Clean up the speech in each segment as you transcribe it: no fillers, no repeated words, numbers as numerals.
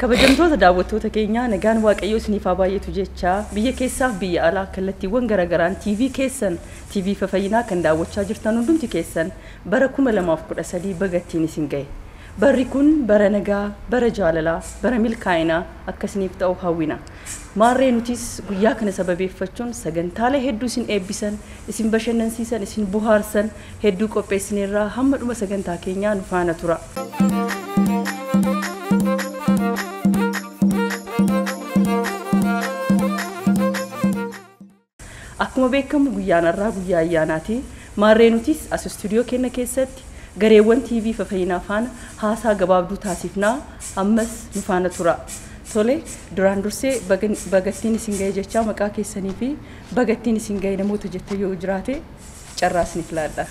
Kabajamtoota daawwattoota keenyaa, nagaan Waaqayyoo isiniif haa baay'atu jechaa, biyya keessaaf biyya alaa kallattiiwwan garaagaraan TV keessan TV Fafayyinaa kan daawwachaa jirtan hundumti keessan, bara 2013 bagattiin isin ga'e. Barri kun bara nagaa, bara jaalalaa, bara milkaa'inaa akka isiniif ta'u hawwina. Maarree nutis guyyaa kana sababeeffachuun sagantaalee hedduu isin eebbisan, isin bashannansiisan, isin bohaarsan hedduu qopheessineerraa. Hamma dhuma sagantaa keenyaa nu faana tura. Akkuma beekamu guyyaan har'aa guyyaa ayyaanaati. Maarree nutis as istuudiyoo keenya keessatti gareewwan TV Fafayyinaa faana haasaa gabaabduu taasifnaa, ammas nu faana tura. Tole, duraan dursee bagattiin isin ga'e jechaa, maqaa keessanii fi bagattiin isin ga'e namoota jettan yoo jiraate carraa isiniif laadha.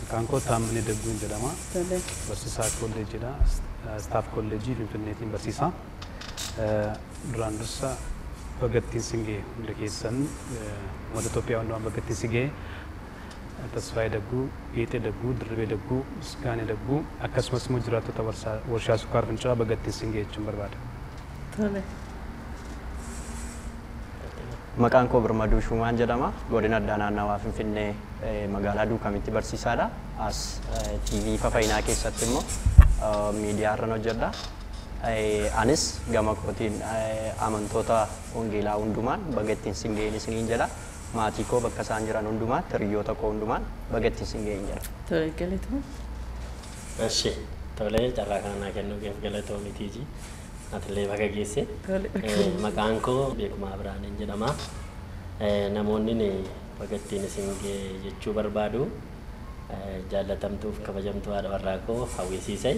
Maqaan koo Taammanee Dagguun jedhama. Barsiisaa kolleejiidha. Staff Kolleejii Finfinneetiin barsiisaa. Duraan dursa bagattiin isin ga'e hunda keessan, uummata Itoophiyaa hundumaan bagattiin isin ga'e. Tasfaayee Dagguu, Geexee Dagguu, Dirribee Dagguu, Misgaanee Dagguu, akkasumas immoo jiraattota warshaa sukkaara Fincaa'aa bagattiin isin ga'e jechuun barbaada. Tole. Maqaan koo Birmaduu Shumaan jedhama. Godina Addaa Naannawaa Finfinnee, magaalaa Duukamitti barsiisaadha. As TV Fafayyinaa keessatti immoo miidiyaa irran hojjedha. Anis gama kootiin amantoota wangeelaa hundumaan baga ittiin sin ga'een isiniin jedha. Maatii koo bakka isaan jiran hundumaatti, hiriyoota koo hundumaan baga ittiin sin ga'een jedha. Tole, galatoo. Eshi, tolee, carraa kana naa kennuu keef galatoomi. Atillee baga geesse. Tole. Maqaan koo Beekumaa Biraaneen jedhama. Namoonni baga ittiin isin ga'e jechuu barbaadu, jaallatamtuuf kabajamtuu haadha warraa koo hawwisiise.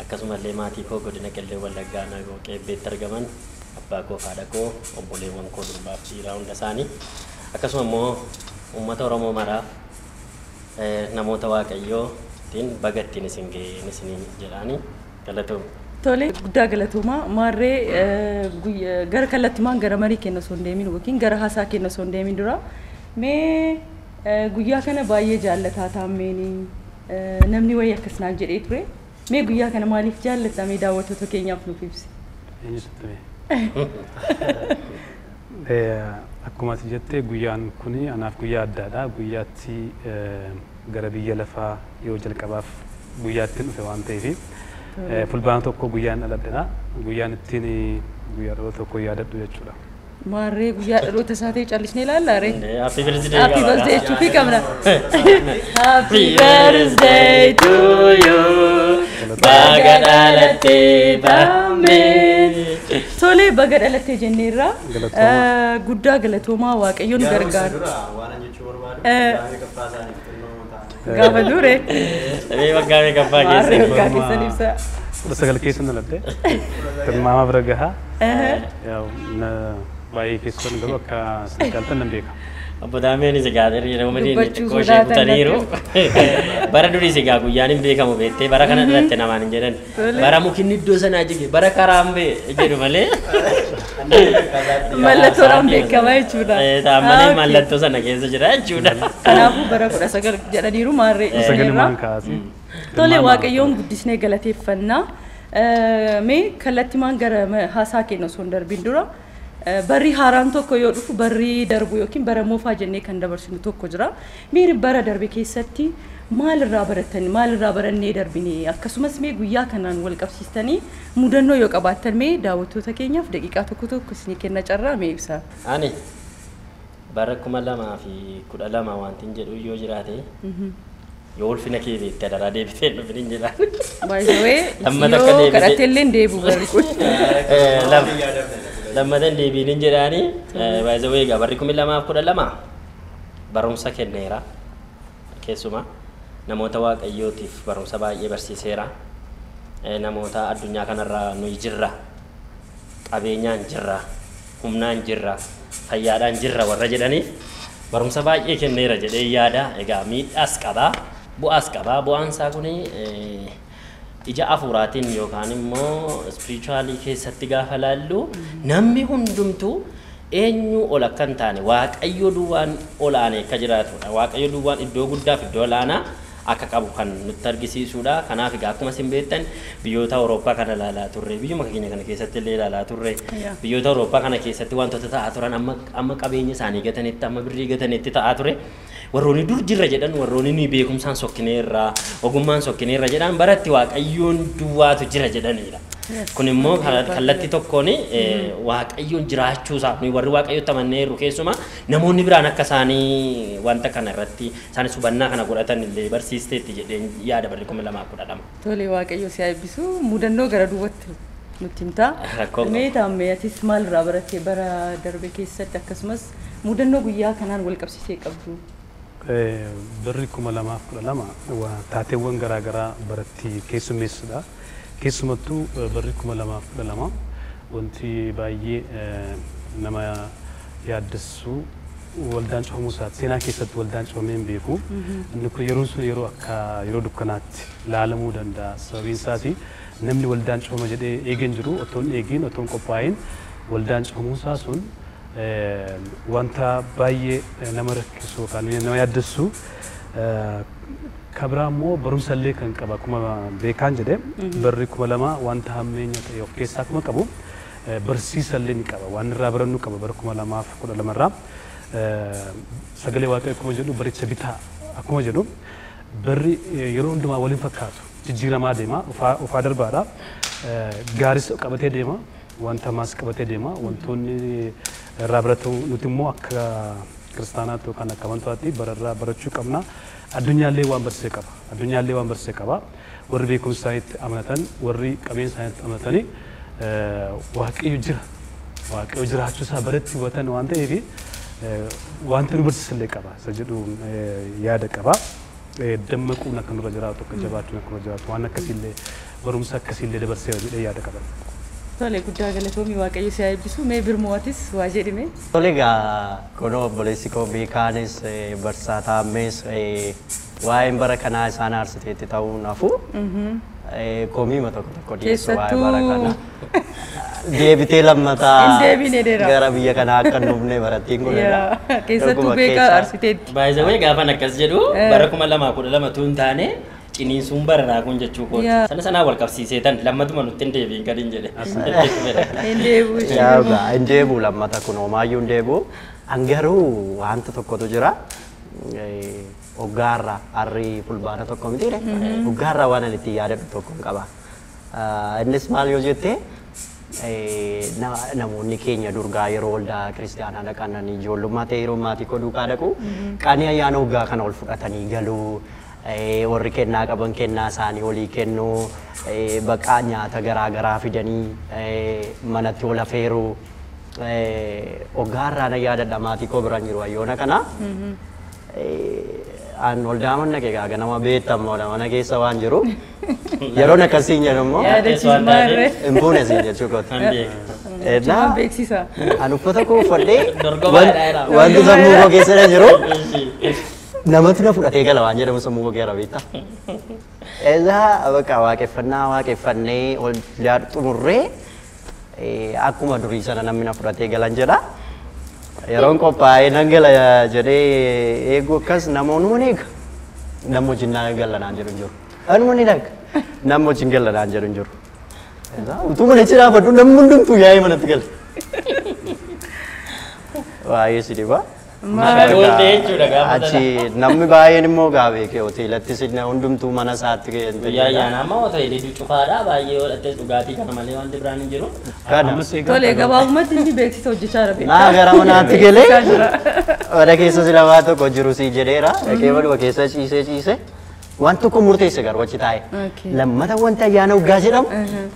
Akkasumallee maatii koo godina Qellem Wallaggaa Nagoo Qeebbeetti argaman, abbaa koo, haadha koo, obboleewwan koo durbaaf dhiiraa hunda isaanii. Akkasuma immoo uummata Oromoo maraaf, namoota Waaqayyoo ittiin baga ittiin isin ga'een isiniin jedhaani, galatoom. Tole, guddaa galatoomaa. Maarree gara kallattimaan gara marii keenya osoo hin deemin yookiin gara haasaa keenya osoo hin deemin dura, mee guyyaa kana baay'ee jaallataa taammeenii namni wayii akkas naan jedhee ture. Mee guyyaa kana maaliif jaallatta, mee daawwattoota keenyaaf nuuf ibsi? Eenyu sitti hime? Akkuma ati jette, guyyaan kun anaaf guyyaa addaadha. Guyyaatti gara biyya lafaa yoo jalqabaaf guyyaatti dhufe waan ta'eef, fulbaana 1 guyyaan dhaladhedha. Guyyaan ittiin guyyaa dhaloota tokko yaadadhu jechuudha. Maarree guyyaa dhaloota isaa ta'e callisnee ilaallaa ree? Happy birthday. Happy birthday jechuufii qabna. Happy birthday to you. Baga dhalattee, Taammee. Tole, baga dhalattee jenneerra. Galatoomaa. Guddaa galatoomaa, Waaqayyo nu gargaara. Dura waan ani jechuu barbaadu gaafa qaffaa isaaniif xinnoo ta'an. Gaafa dure. Mee waggaa meeqaffaa Maarree keessa? waggaa keessan ibsa. 19 keessa dhaladhe. Tilmaama bira gahaa. Yaa'u baay'ee keessan garuu akka isin jaaltan nan beeka. Obbo Taammeenis egaa yeroo umriin Dubbachuu xiqqoo ishee sodaatan. Kutaniiru. Bara duriis egaa guyyaan hin beekamu beektee, bara kana dhalatte namaan hin jedhan. Bara mukinni iddoo sanaa jige, bara karaan ba'e jedhu malee. Mallattoodhaan beekama jechuudha. Taammaneen Okay. mallattoo sana keessa jira jechuudha. Kanaafuu bara 19 jedhaniiru maarree. Sagalumaan kaasee. Tole, Waaqayyoon guddisnee galateeffannaa. Mee kallattimaan gara haasaa keenya osoo hin darbin dura, barri haaraan tokko yoo dhufu barri darbu yookiin bara moofaa jennee kan dabarsinu tokko jira. Mee bara darbe keessatti maalirraa barattan, maalirraa barannee darbine, akkasumas mee guyyaa kanaan wal qabsiistanii mudannoo yoo qabaattan, mee daawwattoota keenyaaf daqiiqaa tokko tokko isinii kenna carraa, mee ibsaa. Ani bara 2012 wanti hin jedhu yoo jiraate, yoo ulfina kee beekte adaraa deebitee hin dhufin hin jedhaan. By the way, Lammata akka yoo deebisee- kadhatte illee hin deebi'u barri kun. Lammata hin deebiin hin jedhaani. By the way, egaa barri 2012 barumsa kenneera. Keessumaa namoota Waaqayyootiif barumsa baay'ee barsiiseera. Namoota addunyaa kanarraa nuyi jirra, qabeenyaan jirra, humnaan jirra, fayyaadhaan jirra warra jedhaniif barumsa baay'ee kenneera jedhee yaada. Egaa miidhaas qabaa, bu'aas qabaa. Bu'aan isaa kuni ija afuuraatiin yookaan immoo spiritualii keessatti gaafa laallu, namni hundumtuu eenyu ol akka hin taane, Waaqayyo duwwaan ol aanee akka jiraatudha. Waaqayyo duwwaan iddoo guddaaf iddoo olaanaa akka qabu kan nutti argisiisudha. Kanaaf egaa akkuma isin beektan biyyoota Awurooppaa kana ilaalaa turre, biyyuma keenya kana keessatti illee ilaalaa turre. Biyyoota Awurooppaa kana keessatti wantoota ta'aa turan amma qabeenya isaanii gatanitti, amma birrii gatanitti ta'aa ture. Warroonni dur jirra jedhan, warroonni nuyi beekumsaan sokkineerra, ogummaan sokkineerra jedhan baratti Waaqayyoon duwwaatu jira jedhanidha. Kun immoo kallattii tokkoon Waaqayyoon jiraachuusaa nuyi warri Waaqayyotti amanneerru keessumaa namoonni biraan akka isaanii wanta kana irratti isaanis hubannaa kana godhatan illee barsiisteetti jedheen yaada barri 2012. Tole, Waaqayyo si haa eebbisu. Mudannoo gara duubatti nutti himtaa. Rakkoo qabu. Mee Taammee, atis maalirraa barattee bara darbe keessatti, akkasumas mudannoo guyyaa kanaan wal qabsiisee qabdu? Barri 2012 taateewwan garaagaraa baratti keessummeessudha. Keessumattuu barri 2012 wanti baay'ee nama yaaddessu waldaan cufamuu isaati. Seenaa keessatti waldaan cufamee hin beeku. Inni kun yeroon sun yeroo akka yeroo dukkanaatti ilaalamuu danda'a. Sababiin isaas namni waldaan cufama jedhee eegeen jiru otoo hin eegin, otoo hin qophaa'in waldaan cufamuu isaa sun wanta baay'ee nama rakkisu yookaan nama yaaddessu. Kabiraa immoo barumsa illee kan qaba. Akkuma beekaan jedhe, barri 2000 wanta hammeenya ta'e of keessaa akkuma qabu barsiisa illee ni qaba. Waan irraa barannu qaba bara 2012 irraa. Sagalee Waaqayyoo akkuma jedhu, baricha bitaa akkuma jedhu, barri yeroo hundumaa waliin fakkaatu, jijjiiramaa deema, ufaa darbaadha. Gaaris qabatee deema, wanta hamaas qabatee deema. Wantoonni irraa baratamu nuti immoo akka kiristaanaatti yookaan akka amantaatti bararraa barachuu qabna. Addunyaallee waan barsiisee qaba. Addunyaallee waan barsiisee qaba. Warri beekumsa isaaniitti amanatan, warri qabeenya isaaniitti amanatanii Waaqayyo jira. Waaqayyo jiraachuu isaa baratti hubatan waan ta'eef wanta nu barsiisallee qaba. Isa jedhu yaada qaba. Dammaquun akka nurra jiraatu, akka jabaachuun akka nurra jiraatu, waan akkasiillee barumsa akkasiillee dabarsee jedhee yaada qaba. Tole, guddaa galatoomii, Waaqayyo si haa eebbisu. Mee Birmoo, atis waa jedhime. Tole egaa, kunoo obboleessi koo Beekaanis barsiisaa Taammees waa'een bara kanaa isaan aarsiteetti ta'uu nafu komiima tokko tokko dhiyeessu waa'ee bara kanaa. Deebitee lammataa Hin deebine dheeraa. gara biyya kanaa akka hin dhufne barattiin kun. Yaa, keessattuu Beekaa aarsiteetti. Baay'ee gaafan akkas jedhu bara 2012 tuun taane ciniinsuun bararaa kun jechuu kooti. Sana sanaa wal qabsiisee tan lammatuma nutti hin deebiin kan hin jedhe. Hin deebi'u ishee. Yaa, hin deebi'u lammata kun homaayyuu hin deebi'u. An garuu wanta tokkotu jira. Hoggaarraa harri Fulbaana 1 mitiire? Hoggaarraa waan ani ittiin yaadadhu tokko hin qaba. Innis maal yoo jette, namoonni keenya durgaa yeroo waldaa kiristaanaa dhaqan, ijoollummaa ta'e yeroo maatii koo duukaa dhaqu, qanii ayyaana hoggaa kana ol fudhatanii galuu, warri kennaa qaban kennaa isaanii olii kennuu, baqaa nyaata garaa garaa fidanii manatti ol afeeruu. Hoggaarraa na yaadadha, maatii koo biraan jiru ayyoona kana. An waldaa mana kee gaa ganama beektamoodha mana keessa waan jiru. Yeroon akkasiin jedhu immoo Yaadachiisummaa irree. hin fuune siin jechuu kooti. Kan beeka. Ennaa Waan beeksisa. an uffata koo uffadhee Dorgomaadha jedhama. wanti sammuu koo keessa jiru namatu na fudhatee gala waan jedhamu sammuu koo keessa beektaa. Egaa bakka waaqeffannaa waaqeffannee ol xumurree akkuma durii sana namni na fudhatee galan jedha. Yeroon qophaa'ee nan gala jedhee eegu akkas namoonni ni eega. Namni wajjin na gala naan jedhu hin jiru. Anuma ni dhaga. Namni wajjin gala naan jedhu hin jiru. Egaa utuu manichi dhaabadhu namni hundumtuu yaa'ee manatti gala. Baay'ee si dhiba. Maal? Oolte jechuudha gaafa sana. Achi namni baay'een immoo gaa beekee hoteelattis hundumtuu mana isaatti Guyyaa ayyaanaa amma hoteelii cufaadha, baay'ee hodhattes dhugaatii kana malee wanti biraan hin jiru. Kana. Ammas egaa Tole, gabaabumatti inni beeksisa hojjechaa jira. Naa gara manaatti galee Beeksisaa jira. mana keessa sila waa tokko jiru sii jedheera. Dhaqee manuma keessa ciisee ciisee waan tokko murteesse garuu achi taa'e. Lammata wanti ayyaana waggaa jedhamu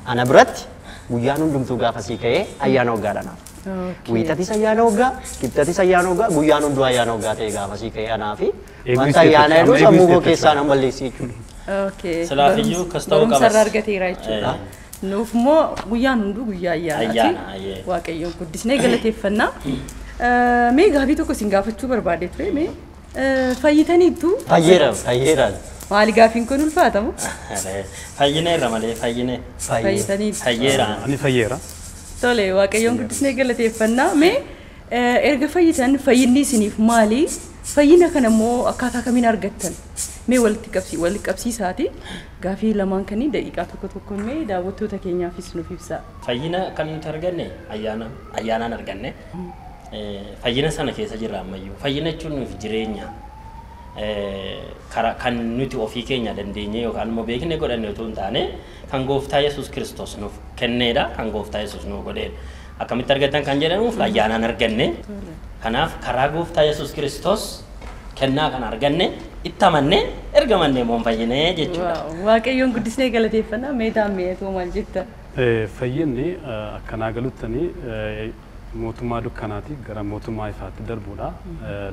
ana biratti guyyaan hundumtuu gaafa sii ka'ee ayyaana waggaadha naaf. Wiixatis ayyaana waggaa, kibxatis ayyaana waggaa, guyyaan hunduu ayyaana waggaa ta'e gaafa sii ka'ee anaa fi Eeguu wanta ayyaana isteettu, jedhu amma sammuu eeguu koo keessaa nan balleessi jechuudha. Silaafiyyuu akkas ta'uu Barumsa irraa qabas. argateera jechuudha. Nuuf immoo guyyaan hunduu guyyaa ayyaanaati. Ayyaana, ayyee. Waaqayyoon guddisnee galateeffannaa. Mee gaafii tokko isin gaafachuu barbaade ture, mee fayyitaniittu? Fayyeera, fayyeera. Maali gaafiin kun ulfaatamu? Fayyineerra malee fayyine. Fayyitaniittu. Fayyeera. Ani fayyeera. Tole, Waaqayyoon guddisnee galateeffannaa. Mee erga fayyitan fayyinni isiniif maali? Fayyina kana immoo akkaataa kamiin argattan? Mee walitti qabsiisaati gaafii lamaan kanneen daqiiqaa tokko tokko mee daawwattoota keenyaafis nuuf ibsaa. Fayyina kan nuti arganne ayyaanaan arganne. Fayyina sana keessa jirra ammayyuu. Fayyina jechuun nuuf jireenya. Kan nuti ofii keenya dandeenye yookaan immoo beekne godhanne otoo hin taane kan gooftaa Yesuus Kiristoos nuuf kenneedha, kan gooftaa Yesuus nuuf godheedha. Akkamitti argattan kan jedhamuuf ayyaanaan arganne. Kanaaf karaa gooftaa Yesuus Kiristoos kennaa kan arganne itti amanne erga mannee immoo fayyine jechuudha. Waaqayyoon guddisnee galateeffannaa mee taammee maal jetta? Fayyinni akkanaa galuttanii mootummaa dukkanaati gara mootummaa ifaatti darbuudha.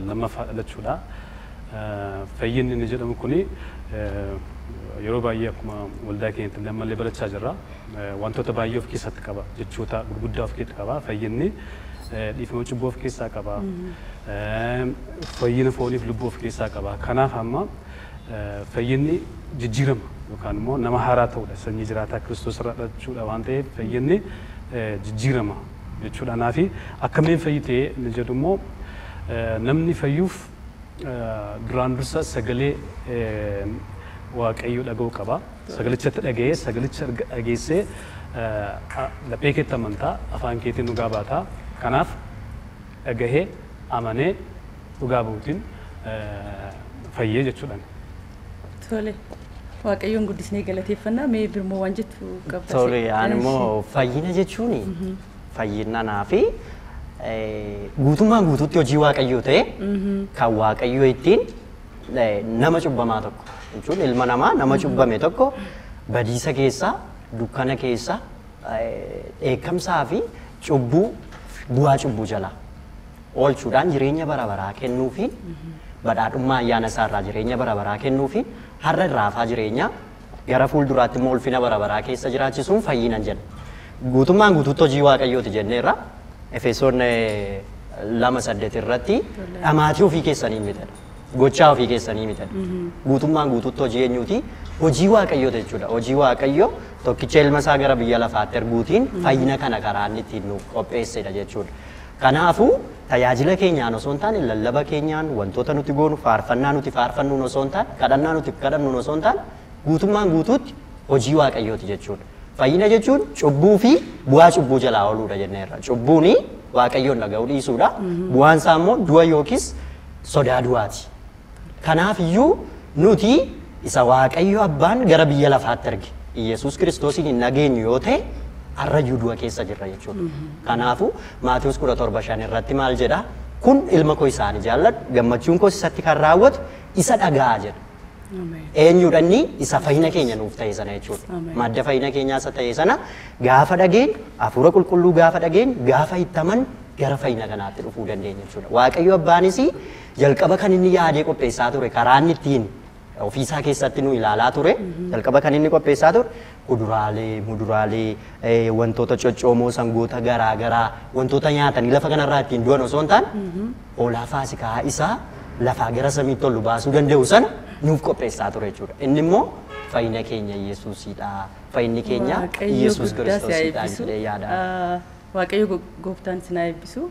Lammaffaa dhalachuudha. Fayyinni inni jedhamu kuni yeroo baay'ee akkuma waldaa keenyatti ammallee barachaa jirra. Wantoota baay'ee of keessatti qaba. Jechoota gurguddaa of keessatti qaba. Fayyinni dhiifama cubbuu of keessaa qaba. Fayyina fooniif lubbuu of keessaa qaba. Kanaaf amma fayyinni jijjiirama yookaan immoo nama haaraa ta'uudha. Sanyii jiraataa Kiristoos irraa dhalachuudha waan ta'eef fayyinni jijjiirama jechuudha. Kanaaf akkamiin fayyitee inni jedhu immoo namni fayyuuf duraan dursa sagalee Waaqayyoo dhaga'uu qaba. Sagalichatti dhaga'ee sagalicha dhageessee laphee keetti amantaa afaan keetiin dhugaa baataa. Kanaaf dhagahee amanee dhugaa ba'uutiin fayyee jechuudha. Tole. Waaqayyoon guddisnee galateeffannaa mee birmoo waan jettu qabda. Tole ani immoo fayyina jechuun fayyina naa fi guutummaan guutuutti hojii Waaqayyoo ta'e kan Waaqayyoo ittiin nama cubbamaa tokko jechuun ilma namaa nama cubbame tokko badiisa keessaa dukkana keessaa dheekkamsaa fi cubbuu bu'aa cubbuu jalaa oolchuudhaan jireenya bara baraa kennuufi badhaadhummaa ayyaana isaarraa jireenya bara baraa kennuufi har'a irraa hafaa jireenya gara fuulduraatti immoo ulfina bara baraa keessa jiraachisuun fayyina jedha. Guutummaan guutuutti hojii Waaqayyooti jenneerra. Efesoon 2:8 irratti dhamaatii ofii keessanii mitadha. Gochaa ofii keessanii mitadha. Guutummaan guutuutti hojii eenyuuti? Hojii Waaqayyooti jechuudha. Hojii Waaqayyoo tokkicha ilma isaa gara biyya lafaatti erguutiin fayyina kana karaa inni ittiin nuuf qopheessedha jechuudha. Kanaafuu tajaajila keenyaan osoo hin taane lallaba keenyaan wantoota nuti goonu faarfannaa nuti faarfannuun osoo hin taane kadhannaa nuti kadhannuun osoo hin taane guutummaan guutuutti hojii Waaqayyooti jechuudha. Fayyina jechuun cubbuu fi bu'aa cubbuu jalaa ooluudha jenneerra. Cubbuuni Waaqayyoon dhaga'uu dhiisuudha. Bu'aan isaa immoo du'a yookiis sodaa du'aati. Kanaaf iyyuu nuti isa Waaqayyo abbaan gara biyya lafaatti erge Iyyasuus Kiristoosiin hin dhageenyu yoo ta'e har'ayyuu du'a keessa jirra jechuudha. Kanaafuu Maatewos 17:5 irratti maal jedha? Kun ilma koo isaanii jaalladhu gammachuun koos isatti kan raawwatu isa dhaga'aa jedha. Eenyudha inni isa fayyina keenya nuuf ta'e sana jechuudha. Madda fayyina keenyaa isa ta'e sana gaafa dhageenyu hafuura qulqulluu gaafa dhageenyu gaafa itti amannu gara fayyina kanaatti dhufuu dandeenya jechuudha. Waaqayyo abbaanis jalqaba kan inni yaadee qopheessaa ture karaa inni ittiin ofiisaa keessatti nu ilaalaa ture jalqaba kan inni qopheessaa ture kuduraalee, muduraalee, wantoota coccoomoo, sangoota garaa garaa wantoota nyaatanii lafa kanarraa ittiin du'an osoo hin taane hoolaa faasikaa isaa lafaa gara samiitti ol baasuu danda'u sana nuuf qopheessaa ture jechuudha. Inni immoo fayyina keenya Yesuusidha. Fayyinni keenya Yesuus Kiristoosidha jedhee yaada. Waaqayyo gooftaan isin haa eebbisu.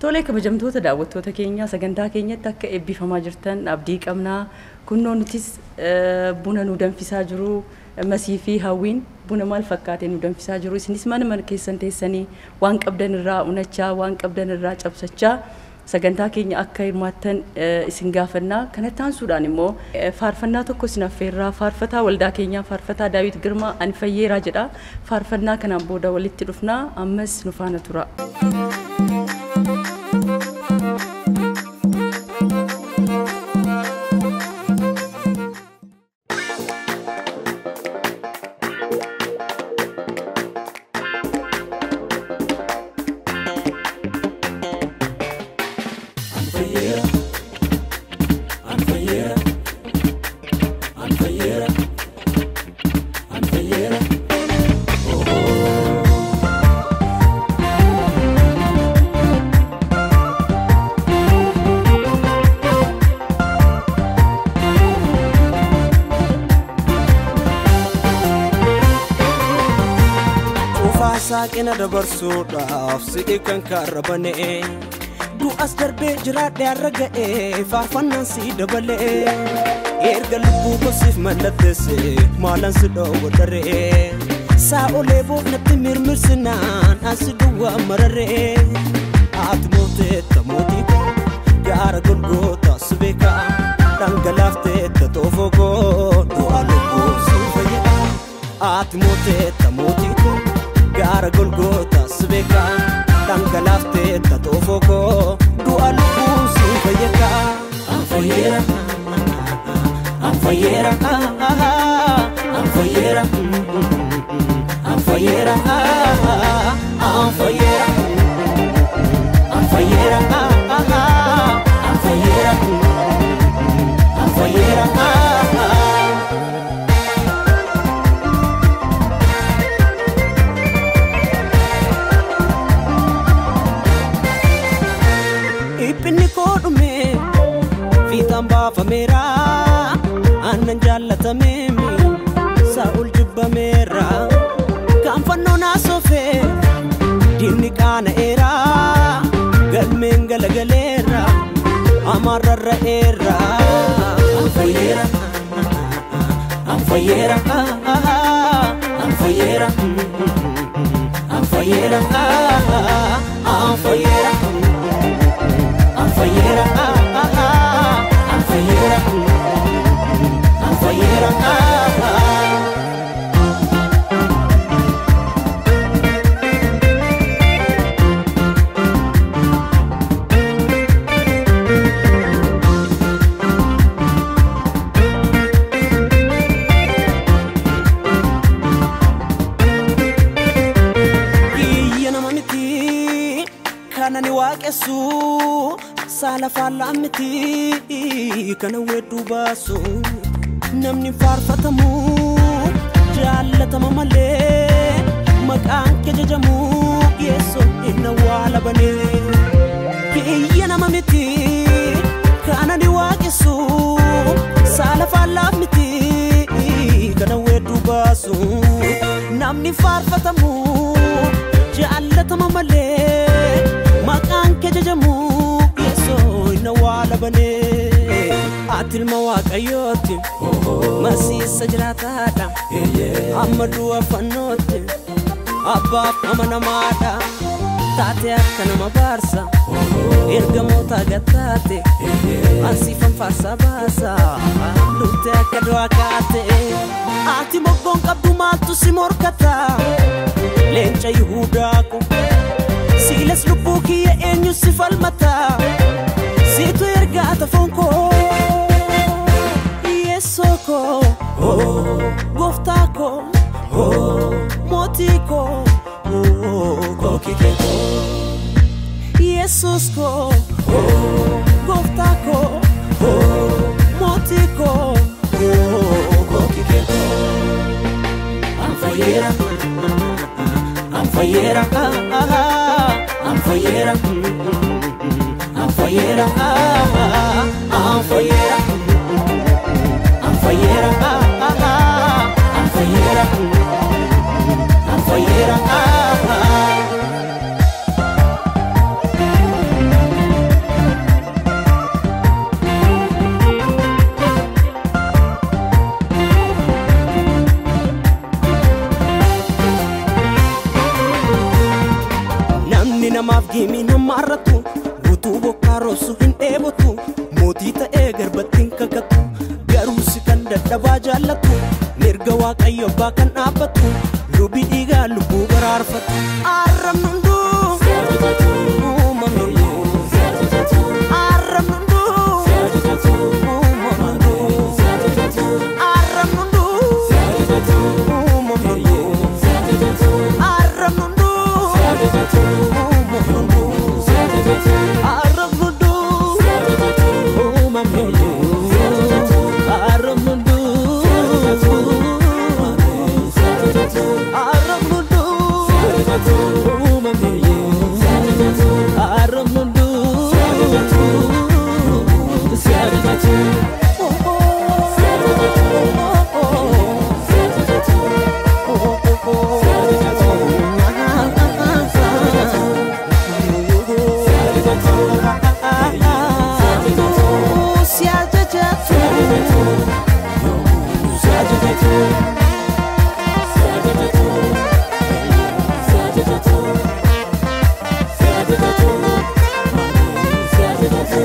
Tolee kabajamtoota daawwattoota keenyaa sagantaa keenyatti akka eebbifamaa jirtan abdii qabnaa. Kunnoo nutis buna nu danfisaa jiru masii fi hawwiin buna maal fakkaatee nu danfisaa jiru. Isinis mana mana keessan teessanii waan qabdan irraa unachaa waan qabdan irraa cabsachaa sagantaa keenya akka hirmaattan isin gaafannaa. Kanatti aansuudhaan immoo faarfannaa tokko isin affeerraa. Faarfataa waldaa keenyaa faarfataa Daawit Girmaa ani fayyeeraa jedha. Faarfannaa kanaan booda walitti dhufnaa. Ammas nu faana tura. Saaqina dabarsuudhaaf si'i kan karabane du'as darbee jiraadhe har'a ga'ee faarfannaan si dabalee erga lubbuu kosiif mallatteesse maalaan si dhoowwadharee saa'olee boofnatti mirmirsinaan ansi duwwaa mararee ati mooteetta mootii koo gaara golgoota si beekaa dhangalaafteetta toofoo koo du'a lubbuu si fayyada ati mooteetta mootii koo gaara golgoota si beekaa dhangalaafteetta toofoo koo du'a lubbuu si fayyada. Anfayyeera anfayyeera anfayyeera anfayyeera anfayyeera anfayyeera anfayyeera anfayyeera. Iphinni koo dhume fiixaan baafameera aannan jaallatameemi saa'ol jibbameera kan fannoo naasofee diinni qaana'eera galmeen galagaleera amaarrarra'eera. Anfayyeera anfayyeera anfayyeera anfayyeera anfayyeera anfayyeera anfayyeera anfayyeera. Kiyya nama miti kana ni waaqessu saala faallaa miti kana weedduu baasu namni faarfatamu jaallatama malee maqaan kee jajamu yeessoo inni awwaala banee. Kiyya nama miti kana ni waaqessu saala faallaa miti kana weedduu baasu namni faarfatamu jaallatama malee maqaan kee jajamu yeessoo inni awwaala banee. Ati ilma waaqayyooti masiisa jiraataadha amma du'a fannootti abbaaf amanamaadha taate akka nama baarsa ergamoota gattaate ansiifan faarsa baasa duute akka du'aa kaate ati moggoon qabdu maaltu si morkata leenca Yihuudaa ko siilas lubbuu kiyya eenyu si falmata siitu ergaa tafoon koo Yeessoo koo gooftaa koo mootii koo kookikee koo Yesuus koo gooftaa koo mootii koo kookikee koo. Anfayyeera anfayyeera anfayyeera anfayyeera anfayyeera anfayyeera anfayyeera anfayyeera. Namni namaaf gimii nama arratu guutuu bokkaa roobsu hin dheebotu mootii ta'ee garbatti hin kakatu garuu si kan dadhabaa jaallatu mirga waaqayyo abbaa kan dhaabbatu lubi dhiigaa lubbuu baraarfatu. Arrabni hunduu uumamni hunduu arrabni hunduu uumamni hunduu arrabni hunduu uumamni hunduu arrabni hunduu arrabni hunduu uumamni hunduu arrabni hunduu arrabni hunduu. Si ajajatu yoomuu si ajajatu si ajajatu si ajajatu si ajajatu si ajajatu si ajajatu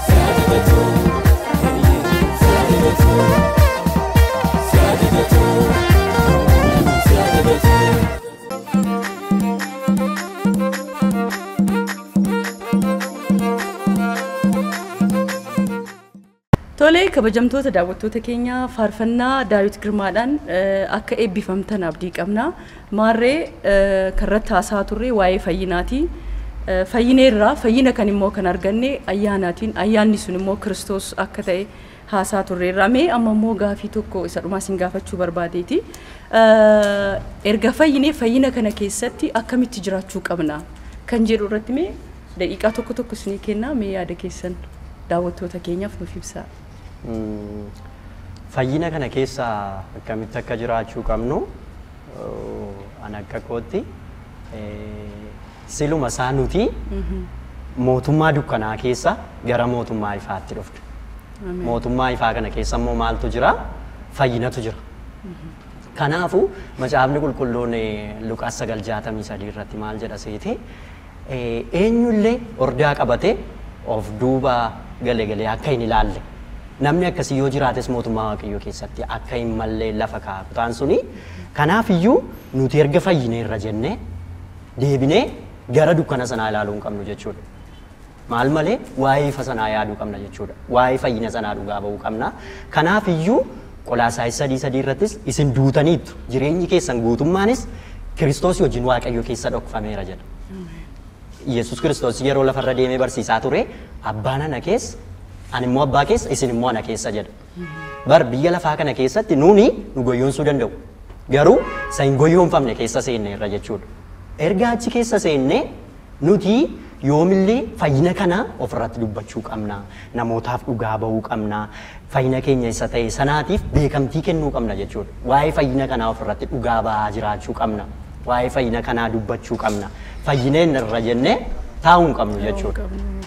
si ajajatu si ajajatu si ajajatu. Tolee kabajamtoota daawwattoota keenya faarfannaa Daawit Girmaadhaan akka eebbifamtan abdii qabna. Maarree karratti haasaa turre waa'ee fayyinaati. Fayyineerraa fayyina kan immoo kan arganne ayyaanaatiin ayyaanni sun immoo Kiristoos akka ta'e haasaa turreerra. Mee amma immoo gaafii tokko isa dhumaa isin gaafachuu barbaadeeti. Erga fayyinee fayyina kana keessatti akkamitti jiraachuu qabna kan jedhu irratti mee daqiiqaa tokko tokko isinii kenna mee yaada keessan daawwattoota keenyaaf nuuf ibsaa. Fayyina kana keessa akkamitti akka jiraachuu qabnu an akka kootti siluma isaa nuti mootummaa dukkanaa keessa gara mootummaa ifaatti dhufne. Mootummaa ifaa kana keessa immoo maaltu jira? Fayyinatu jira. Kanaafuu macaafni qulqulluun Luqaas 9:63 irratti maal jedha seete eenyullee ordaa qabatee of duuba galee galee akka hin ilaalle. Namni akkasii yoo jiraates mootummaa Waaqayyoo keessatti akka hin mallee lafa kaa'a kutaan suni. Kanaaf iyyuu nuti erga fayyineerra jennee deebinee gara dukkana sanaa ilaaluu hin qabnu jechuudha. Maal malee waa'ee ifa sanaa yaaduu qabna jechuudha. Waa'ee fayyina sanaa dhugaa ba'uu qabna. Kanaaf iyyuu Qolaasaayis 3:3 irrattis isin duutaniittu jireenyi keessan guutummaanis Kiristoos wajjin Waaqayyo keessa dhokfameera jedha. Yesuus Kiristoos yeroo lafarra deemee barsiisaa ture abbaan ana keessa ani immoo abbaa keessa isin immoo ana keessa jedha. Bar biyya lafaa kana keessatti nuuni nu goyoonsuu danda'u. Garuu isa hin goyoonfamne keessa seenneerra jechuudha. Erga achi keessa seenne nuti yoomillee fayyina kana ofirratti dubbachuu qabna. Namootaaf dhugaa ba'uu qabna. Fayyina keenya isa ta'e sanaatiif beekamtii kennuu qabna jechuudha. Waa'ee fayyina kanaa ofirratti dhugaa ba'aa jiraachuu qabna. Waa'ee fayyina kanaa dubbachuu qabna. Fayyineen irra jennee taa'uu hin qabnu jechuudha.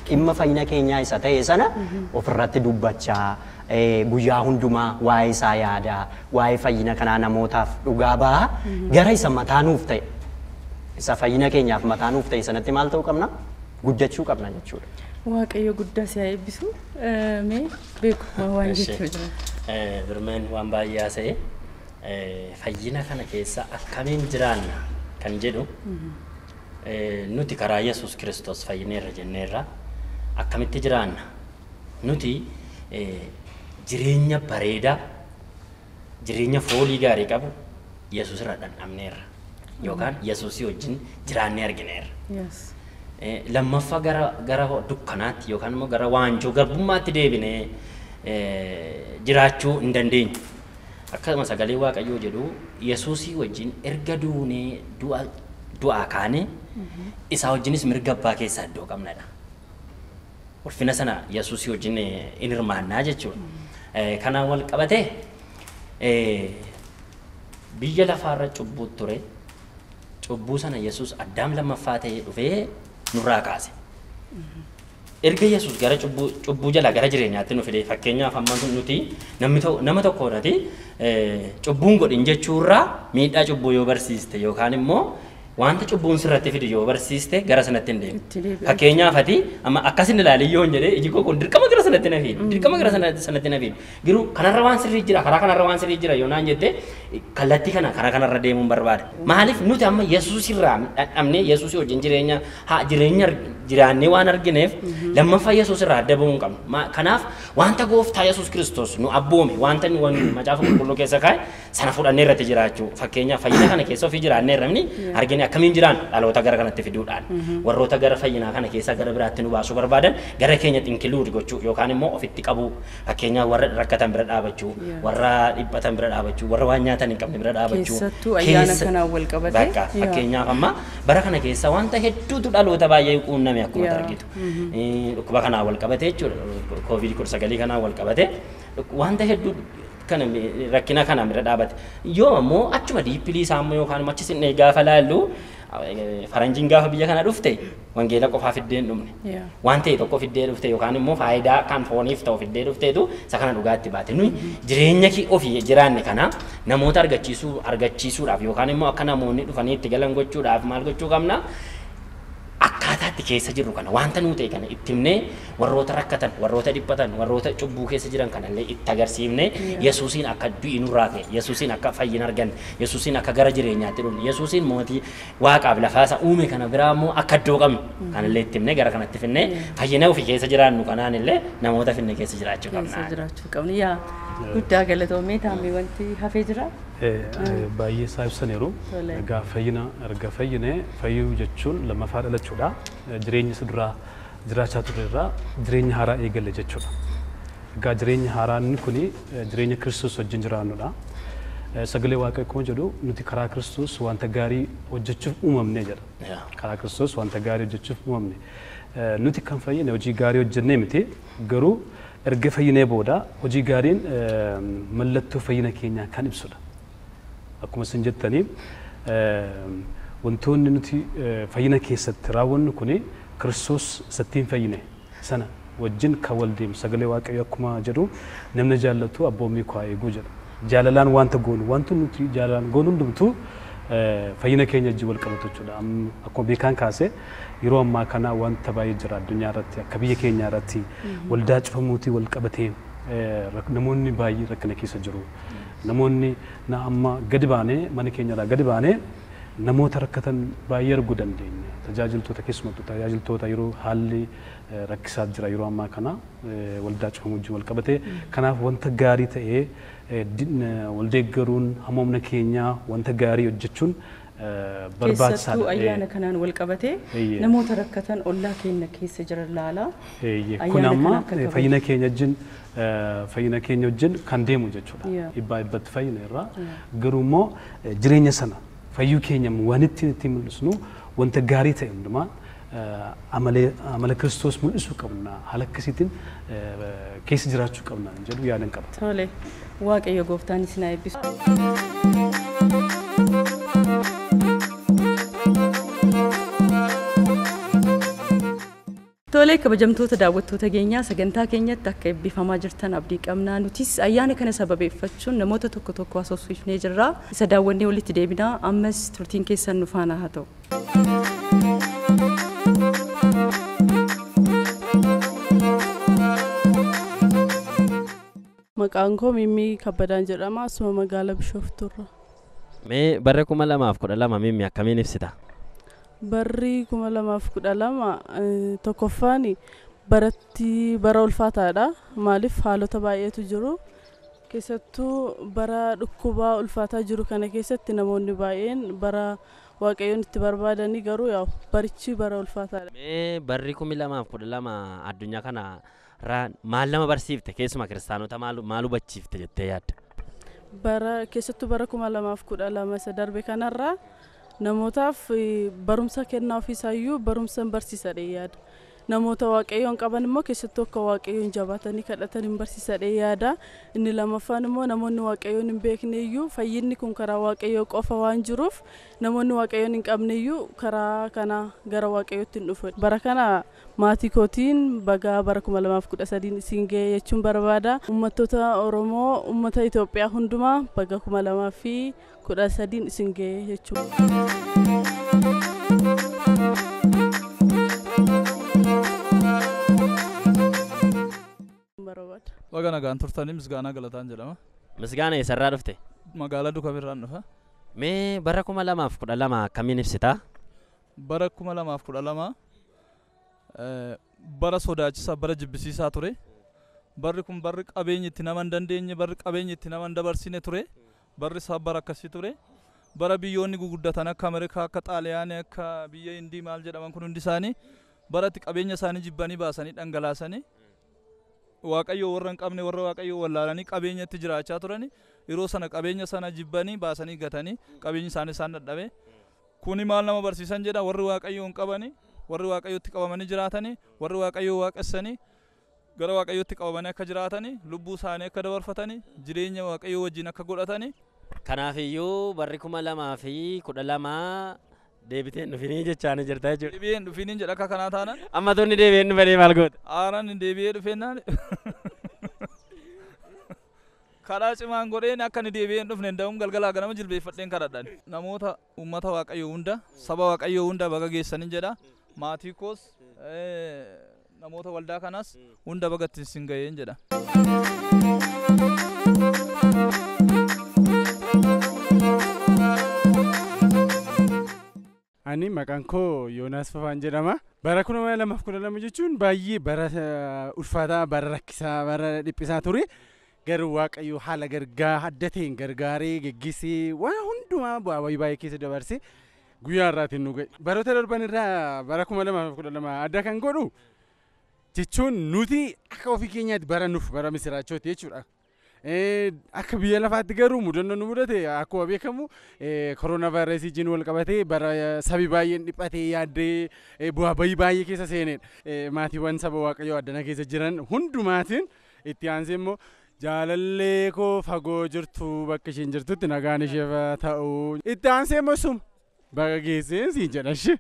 Dhimma fayyina keenyaa isa ta'e sana ofirratti dubbachaa guyyaa hundumaa waa'ee isaa yaadaa waa'ee fayyina kanaa namootaaf dhugaa ba'aa gara isa mataa nuuf ta'e isa fayyina keenyaaf mataa nuuf ta'e sanatti maal ta'uu qabna? Guddachuu qabna jechuudha. Waaqayyo guddaa si haa eebbisu. Mee beeku waan jechuu jira. Birmeen waan baay'ee haasa'e fayyina kana keessa akkamiin jiraanna kan jedhu nuti karaa Yesuus Kiristoos fayyineerra jenneerra akkamitti jiraanna nuti jireenya bareedaa jireenya foolii gaarii qabu Yesuus irra dhandhamneerra yookaan Yesuusii wajjin jiraannee argineerra. Lammaffaa gara dukkanaatti yookaan immoo gara waanjoo garbummaatti deebinee jiraachuu hin dandeenyu. Akkasuma sagalee Waaqayyoo jedhu Yesuusii wajjin erga duunee du'aa kaane isaa wajjinis mirga abbaa keessaa iddoo qabnadha. Ulfina sana Yesuusii wajjin in hirmaannaa jechuudha. Kanaan wal qabatee biyya lafaarra cubbuu ture. Cubbuu sana Yesuus Addaam lammaffaa ta'ee dhufee nurraa kaase. Erga Yesuus gara cubbuu jalaa gara jireenyaatti nu fide fakkeenyaaf amma nuti nama tokko irratti cubbuun godhin jechuurraa miidhaa cubbuu yoo barsiiste yookaan immoo wanta cubbuun sirratti fidu yoo barsiiste gara sanatti hin deemu. Fakkeenyaaf ati amma akkasin ilaalii yoo hin jedhee iji koo kun dirqama gara sanatti na fidu dirqama gara sanatti na fidu garuu kanarra waan sirrii jira karaa kanarra waan sirrii jira yoo naan jette kallattii kana karaa kanarra deemuun barbaada. Maaliif nuti amma Yesuus irraa dhandhamnee Yesuus wajjin jireenya haa jireenya jiraannee waan argineef lammaffaa Yesuus irraa adda ba'uu hin qabnu. Kanaaf wanta gooftaa Yesuus Kiristoos nu abboome wanta inni macaafa qulqulluu keessa kaa'e sana fudhannee irratti jiraachuu fakkeenyaaf fayyina kana keessa ofii jiraannee irramni argine akkamiin jiraan dhaloota gara kanatti fiduudhaan warroota gara fayyinaa kana keessa gara biraatti nu baasuu barbaadan gara keenya xinkiluu gochuu yookaan immoo ofitti qabuu fakkeenyaaf warra rakkatan bira dhaabachuu warra dhiphatan bira dhaabachuu warra waan nyaatan hin qabne bira dhaabachuu keessattuu ayyaana kanaan wal qabate bakka fakkeenyaaf amma bara kana keessa wanta hedduutu dhaloota baay'ee quunname akkuma argitu dhukkuba kanaan wal qabate jechuudha COVID-19 kanaan wal qabate wanta hedduu kana rakkina kana bira dhaabate yoo ammoo achuma diippilii isaa ammoo yookaan achi sinnee gaafa laallu faranjiin gaafa biyya kana dhufte Wangeela qofaa fiddee hin dhumne. Waan ta'e tokko fiddee dhufte yookaan immoo faayidaa kan fooniif ta'u fiddee dhufteetu isa kana dhugaatti baate. Nuyi jireenya ofii jiraanne kana namoota argachiisuudhaaf yookaan immoo akka namoonni dhufanii itti galan gochuudhaaf maal gochuu qabna? Akkaataa itti keessa jirru kana wanta nuu ta'e kana itti himnee warroota rakkatan, warroota dhiphatan, warroota cubbuu keessa jiran kanallee itti agarsiifnee Yesuusiin akka du'i nurraa ka'e, Yesuusiin akka fayyina arganne, Yesuusiin akka gara jireenyaatti dhufne, Yesuusiin mootii waaqaaf lafaa isa uume kana biraa immoo akka iddoo qabnu kanallee itti himnee gara kanatti finnee fayyina ofii keessa jiraannu kanaan illee namoota finne keessa jiraachuu qabna. Keessa jiraachuu qabna. Yaa guddaa galatoomee Taammee wanti hafee jira? Baay'ee isaa ibsaniiru. Egaa fayyina erga fayyine fayyuu jechuun lammaffaa dhalachuudha. Jireenya isa duraa jiraachaa turre irraa jireenya haaraa eegalle jechuudha. Egaa jireenya haaraan kuni jireenya Kiristoos wajjin jiraannudha. Sagalee Waaqayyoo akkuma jedhu nuti karaa Kiristoos wanta gaarii hojjechuuf uumamne jedha. Karaa Kiristoos wanta gaarii hojjechuuf uumamne. Nuti kan fayyine hojii gaarii hojjennee miti garuu erga fayyinee booda hojii gaariin mallattoo fayyina keenyaa kan ibsudha. Akkuma isin jettanii wantoonni nuti fayyina keessatti raawwannu kuni Kiristoos isattiin fayyine sana wajjin kan wal deemu sagalee Waaqayyoo akkuma jedhu namni jaallatu abboommii koo haa eeguu jedha. Jaalalaan wanta goonu wanti nuti jaalalaan goonu hundumtuu fayyina keenya wajjin wal qabatu jechuudha. Akkuma beekaan kaase yeroo ammaa kana wanta baay'ee jira addunyaa irratti akka biyya keenya irratti waldaa cufamuutii wal qabatee namoonni baay'ee rakkina keessa jiru. Namoonni na amma gadi baanee mana keenyarraa gadi baanee namoota rakkatan baay'ee arguu dandeenya. Tajaajiltoota keessumattuu tajaajiltoota yeroo haalli rakkisaa jira yeroo ammaa kana waldaa cufamuu wajjin wal qabatee kanaaf wanta gaarii ta'ee wal deeggaruun hamoomna keenyaa wanta gaarii hojjechuun barbaachisaadha. Keessattuu ayyaana kanaan wal qabatee namoota rakkatan ollaa keenya keessa jiran laalaa. Kun amma fayyina keenya wajjin fayyina keenya wajjin kan deemu jechuudha. Dhibbaa dhibbatti fayyina irraa garuu immoo jireenya sana fayyuu keenya waan ittiin mul'isnu wanta gaarii ta'e hundumaa amala Kiristoos mul'isuu qabna haala akkasiitiin keessa jiraachuu qabna jedhu yaadan qaba. Tole Waaqayyo gooftaan isin haa eebbisu. Tole kabajamtoota daawwattoota keenyaa sagantaa keenyatti akka eebbifamaa jirtan abdii qabnaa. Nutis ayyaana kana sababeeffachuun namoota tokko tokko haasofsiifnee jirra. Isa daawwannee walitti deebinaa. Ammas turtiin keessan nu faana haa ta'u. Maqaan koo Mimmii Kabbadaan jedhama. Asuma magaalaa Bishooftuurra. Mee bara 2012 Mimmii akkamiin ibsita? Barri 2012 tokkoffaan baratti bara ulfaataadha. Maaliif haalota baay'eetu jiru. Keessattuu bara dhukkubaa ulfaataa jiru kana keessatti namoonni baay'een bara Waaqayyoon itti barbaadanii garuu yaa'u barichi bara ulfaataadha. Mee barri 2012 addunyaa kana maal nama barsiifte keessumaa kiristaanota maal hubachiifte jettee yaadda? Bara keessattuu bara 2012 isa darbe kanarraa namootaaf barumsa kennaa ofiisaayyuu barumsa hin barsiisadhee yaada. Namoota Waaqayyoon qaban immoo keessattuu akka Waaqayyoon jabaatanii kadhatan hin barsiisadhee yaada. Inni lammaffaan immoo namoonni Waaqayyoon hin beekne iyyuu fayyinni kun karaa Waaqayyoo qofa waan jiruuf namoonni Waaqayyoon hin qabne iyyuu karaa kana gara Waaqayyootti hin dhufu. Bara kana maatii kootiin bagaa bara 2013 isin ga'e jechuun barbaada. Uummattoota Oromoo, uummata Itoophiyaa hundumaa baga 2013 isin ga'e jechuudha. Baga nagaan turtanii Misgaanaa Galataan jedhama. Misgaanaa eessarraa dhufte? Magaalaa Dukamirraan dhufa. Mee bara 2012 akkamiin ibsitaa? Bara 2012 bara sodaachisaa bara jibbisiisaa ture. Barri kun barri qabeenyi itti nama hin dandeenye barri qabeenyi itti nama hin dabarsine ture. Barri isaa bara akkasii ture. Bara biyyoonni guguddatan akka Ameerikaa akka Xaaliyaanii akka biyya Hindii maal jedhaman kun hundi isaanii bara itti qabeenya isaanii jibbanii baasanii dhangalaasanii Waaqayyo warra hin qabne warra Waaqayyo wallaalanii qabeenyatti jiraachaa turani yeroo sana qabeenya sana jibbanii baasanii gatanii qabeenyi isaanii isaan dadhabe. Kuni maal nama barsiisan jedha warri Waaqayyo hin qabani warri Waaqayyotti qabamanii jiraatanii warri Waaqayyo waaqessanii gara Waaqayyotti qabamanii akka jiraatanii lubbuu isaanii akka dabarfatanii jireenya Waaqayyo wajjin akka godhatanii. Kanaafiyyuu barri 2012 Deebiteen dhufinii jechaanii jirta jechuudha. Deebi'een dhufiniin jedha akka kanaa taanaan. Amma tonni deebi'een dhufanii maal goota? Aaraan deebi'ee dhufeennaan karaa cimaan godheen akka inni deebi'een dhufne da'uun galgalaa ganama jilbeeffadheen kadhadhan. Namoota uummata Waaqayyoo hunda saba Waaqayyoo hunda baga geessanin jedha. Maatii koos namoota waldaa kanaas hunda baga ittiin sin ga'een jedha. Ani maqaan koo Yoonaas Fafaan jedhama. Bara 2012 jechuun baay'ee bara ulfaataa, bara rakkisaa, bara dhiphisaa ture. Garuu Waaqayyo haala gargaa adda ta'een gargaaree geggeessee waan hundumaa bu'aa bayii baay'ee keessa dabarsee guyyaa har'aatiin nu ga'e. Baroota darban irraa bara 2012 adda kan godhu jechuun nuti akka ofii keenyaatti bara nuuf bara misiraachooti jechuudha. Akka biyya lafaatti garuu mudannoon nu mudate akkuma beekamu koronaa vaayirasii wajjin wal qabatee bara sabi baay'een dhiphatee yaaddee bu'aa bayii baay'ee keessa seenedha. Maatiiwwan saba Waaqayyoo addana keessa jiran hundumaatiin itti aansee immoo jaalallee koo fagoo jirtu bakka isheen jirtutti nagaan isheef haa ta'u. Itti aansee immoo suma baga geesseen siin jedha ishee.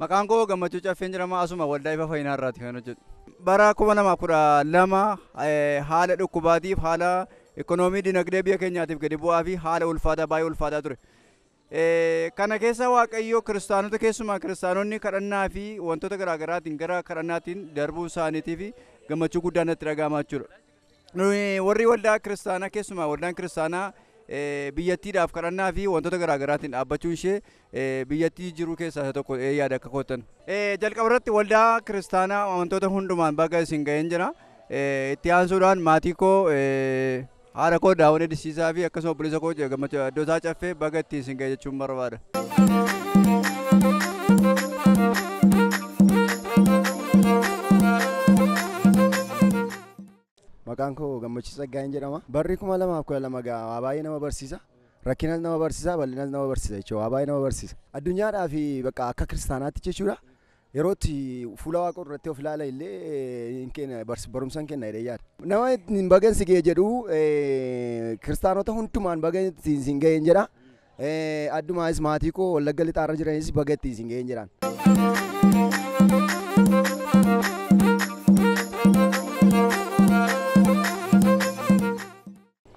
Maqaan koo Gammachuu Caffeen jedhama. Asuma waldaa Ifa Fayyinaa irraati kan hojjetu. Bara 2012 haala dhukkubaatiif haala ikoonoomii dinagdee biyya keenyaatiif gadi bu'aa fi haala ulfaataa baay'ee ulfaataa ture. Kana keessa Waaqayyo kiristaanota keessumaa kiristaanonni kadhannaa fi wantoota garaagaraatiin gara kadhannaatiin darbuu isaaniitiif gammachuu guddaan natti dhaga'amaa jechuudha. Warri waldaa kiristaanaa keessumaa waldaan kiristaanaa biyyattiidhaaf kadhannaa fi wantoota garaagaraatiin dhaabbachuun ishee biyyattii jiruu keessaa isa tokko yaada akka kootan. Jalqaba irratti waldaa kiristaanaa amantoota hundumaan baga isin ga'een jira. Itti aansuudhaan maatii koo haadha koo Daawwan Edisiisaa fi akkasuma obboleessa koo Gammachuu Iddoosaa Caffee baga ittiin isin ga'e jechuun barbaada. Maqaan koo Gammachuu Tsaggaayeen jedhama. Barri 2012 gaa waa baay'ee nama barsiisa. Rakkinas nama barsiisa, bal'inas nama barsiisa jechuudha. Waa baay'ee nama barsiisa. Addunyaadhaa fi bakka akka kiristaanaatti jechuudha. Yeroo itti fuula Waaqa irratti of ilaala illee barumsa hin kenna jedhee yaada. Nama ittiin baga si ga'e jedhu kiristaanota hundumaan baga ittiin sin ga'een jedha. Addumaanis maatii koo Wallagga Lixaarra jiranis baga ittiin sin ga'een jedhaan.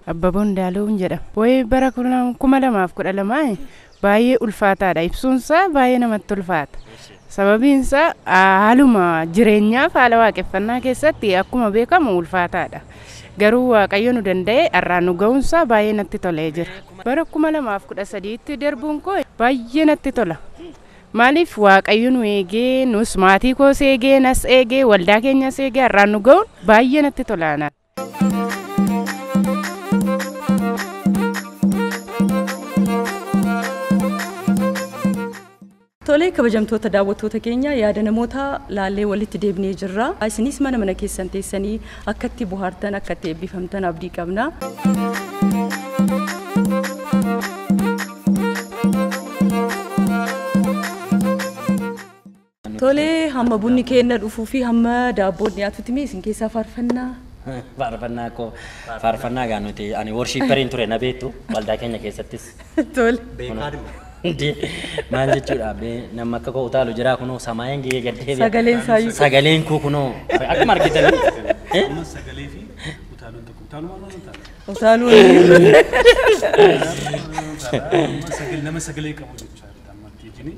Abbaboon Daaluun jedhama. Wayii bara 2012 baay'ee ulfaataadha. Ibsuunsaa baay'ee namatti ulfaata. Sababiinsaa haaluma jireenyaaf haala waaqeffannaa keessatti akkuma beekamu ulfaataadha. Garuu Waaqayyo nu danda'e har'aan nu ga'uunsaa baay'ee natti tolee jira. Bara 2013tti darbuun koo baay'ee natti tola. Maaliif Waaqayyo nu eegee, nus maatii koos eegee, nas eegee, waldaa keenyas eegee har'aan nu ga'uun baay'ee natti tola. Tolee kabajamtoota daawwattoota keenya yaada namoota laallee walitti deebinee jirra. Isinis mana mana keessan teessanii akka itti bohaartan akka itti eebbifamtan abdii qabna. Tolee hamma bunni keenya dhufuu fi hamma daabboon dhiyaatutti mee isin keessaa faarfannaa? Faarfannaa koo faarfannaa gaa nuti ani worshiipperiin ture na beektu waldaa keenya keessattis. Tole. Maal jechuudha nama akka koo utaalu jira kunoo samaayeen gahee gad deebi'a. Sagaleen saayyuu. Sagaleen koo kunoo akkuma argitanii. Amma sagalee fi utaaluun tokko utaaluu maal maal utaala? Utaaluun. Nama sagalee qabu jechuudha amma jini.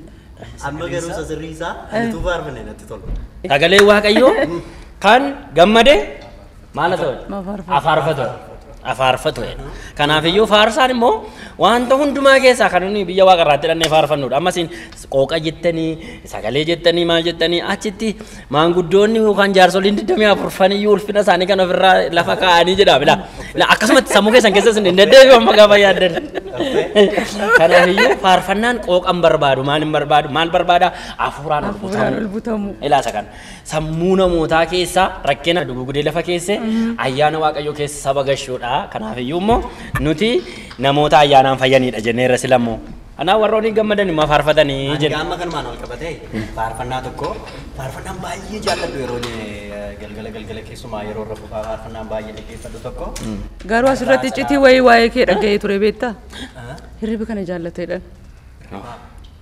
Amma garuu sirrii isaa utuu faarfanne natti tola. Sagalee Waaqayyoo kan gammade maal haa ta'u? Afaarfatu. Afaarfatu. Kanaafiyyuu faarsaan immoo wanta hundumaa keessaa kan nuyi biyya waaqarraatti hidhannee faarfannudha. Ammas qooqa jettanii, sagalee jettanii, maal jettanii achitti maanguddoonni yookaan jaarsoliin 24 iyyuu ulfina isaanii kan ofirraa lafa kaa'anii jedha. Akkasumatti sammuu keessan keessas hin deddeebi'u amma gaafa yaaddan. Kanaafiyyuu faarfannaan qooqa hin barbaadu, maal hin barbaadu, maal barbaada? Hafuuraan ol butamu. Ilaasa kana. Sammuu namootaa keessaa rakkina dugugdee lafa keesse ayyaana Waaqayyoo keessa saba gashuudha. Kanaafiyyuu immoo nuti namoota ayyaanaan fayyanidha jenneerra silammoo. Anaa warroonni gammadan immoo faarfatanii jedhu. Amma kanumaan wal qabatee faarfannaa tokko faarfannaan baay'ee jaalladhu yeroo galgala galgala keessumaa yeroo irra fufaa faarfannaan baay'ee dhaggeeffadhu tokko. Garuu asirratti iccitii wayii waa'ee kee dhaga'ee ture beektaa? Hirriba kana jaallateedhaan.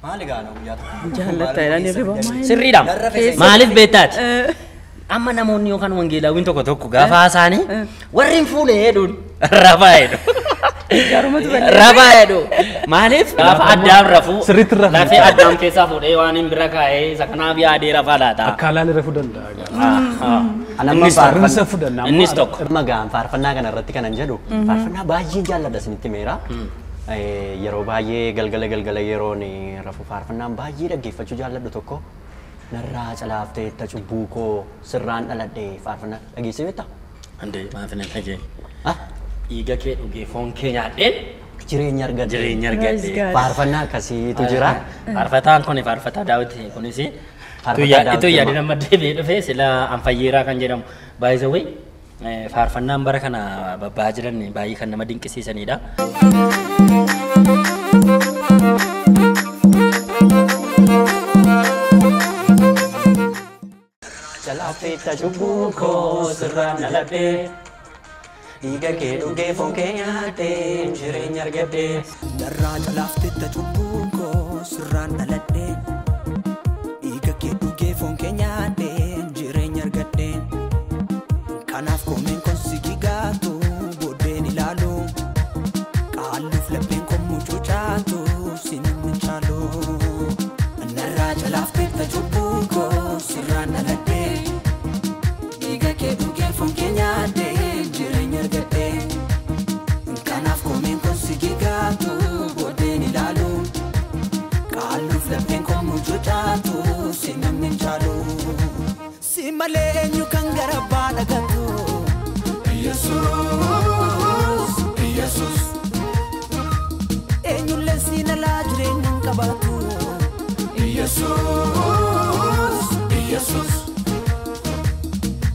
Maali gaana guyyaa tokko? Jaallateedhaan hirriba maali? Sirriidha. Maaliif beektaati? Amma namoonni yookaan wangeelaawwiin tokko tokko gaafa haasaanii warri hin fuune jedhuun rafaa jedhu. Rafaa jedhu. Maaliif gaafa addaam rafuu lafee addaam keessaa fuudhee waan hin bira kaa'ee isa kanaaf yaadee rafaa laata. Akka haalaan rafuu danda'a. Innis tokko. Amma gaan faarfannaa kana irratti kanan jedhu faarfannaa baay'ee jaalladha isinitti meera. Yeroo baay'ee galgala galgala yeroon rafu faarfannaan baay'ee dhaggeeffachuu jaalladhu tokko. Narraa calaaftee ta cubbuu koo sirraan dhaladhee faarfannaa dhageessee beektaa? Andee maaf hin dhageenye. Dhiiga kee dhugee foon kee nyaadheen jireenya argadhe. Jireenya argadhe. Faarfannaa akkasiitu jira. Faarfataan kun faarfataa Daawit kunis itu yaadina amma deebi'ee dhufee sila Anfayyeeraa kan jedhamu. By the way faarfannaan bara kana babba'aa jiran baay'ee kan nama dinqisiisanidha. Calaaftee ta cubbuu koo sirraan dhaladhee dhiiga kee dhugee foon kee nyaadhee jireenya argadhee. Narraa calaaftee ta cubbuu koo sirraan dhaladhee dhiiga kee dhugee foon kee nyaadhee jireenya argadhee. Kanaaf koomeen kun si gigaatu booddeen ilaalu qaalluuf lapheen kun mucucaatu si namni caalu. Narraa calaaftee ta cubbuu koo sirraan dhaladhee dhiiga kee dhugee foon kee nyaadhee jireenya argadhee. Kanaaf koomeen kun si gigaatu booddeen ilaalu qaalluuf lapheen kun mucucaatu si namni caalu. Si malee eenyu kan gara baala gatu Yesuus, Yesuus. Eenyullee si nalaa jireenya hin qabaatu Yesuus, Yesuus.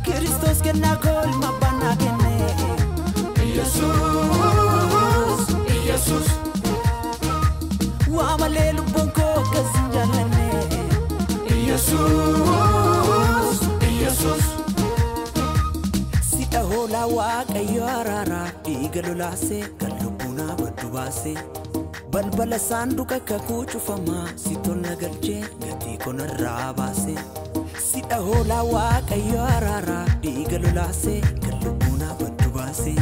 Kiristoos kennaa koo ilma abbaan naa kenne Yesuus, Yesuus. Waa malee lubbuun koo akkas hin jaallanne Yesuus, Yesuus. Sidha hoolaa Waaqayyo araaraa dhiiga lolaasee kan lubbuu naa baddu baasee balbala saanduqa kakuu cufamaa si tola galchee gatii konarraa baasee. Sidha hoolaa Waaqayyo araaraa dhiiga lolaasee kan lubbuu naa baddu baasee